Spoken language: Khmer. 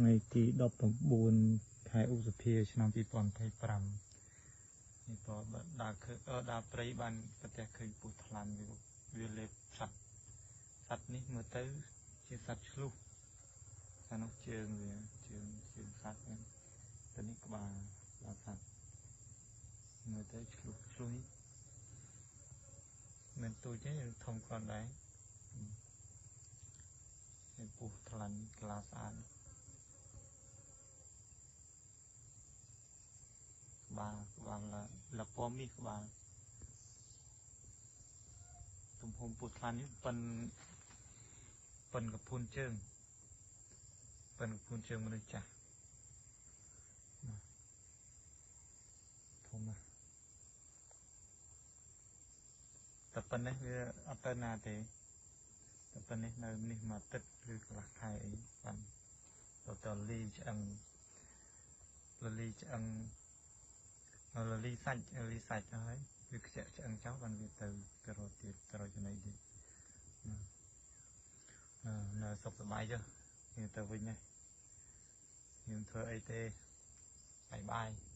ថ្ងៃទី19ខែឧសភាឆ្នាំ2025នេះក៏ដើរឃើញដើរព្រៃបានប្រទះឃើញពស់ថ្លាន់វាលេបសត្វសត្វនេះមើលទៅជាសត្វឆ្លុះអានោះជើងវាជើងជើងសត្វហ្នឹងទៅនេះក្បាលក្បាលសត្វមើលទៅឆ្លុះឆ្លុះនេះមិនទូចទេធំគ្រាន់ដែរហើយពស់ថ្លាន់ក្លាស្អាតក្បាលក្បាលលពណ៌មាសក្បាលទំហំពស់ថ្លាន់នេះប៉ិនប៉ិនកភួនជើងប៉ិនកភួនជើងមនុស្សចាស់ធំណាស់តែប៉ុណ្ណេះវាអត់ទៅណាទេតែប៉ុណ្ណេះនៅនេះមួយអាទិត្យឬកន្លះខែអីបានទៅលីឆ្អឹងលលីឆ្អឹងលលីសាច់លីសាច់ហើយវាខ្ជាក់ឆ្អឹងចោលបានវាទៅទៅរកទៀតទៅរកចំណីទៀតនៅសុខសប្បាយចុះយើងទៅវិញហើយយើងធ្វើអីទេបាយបាយ។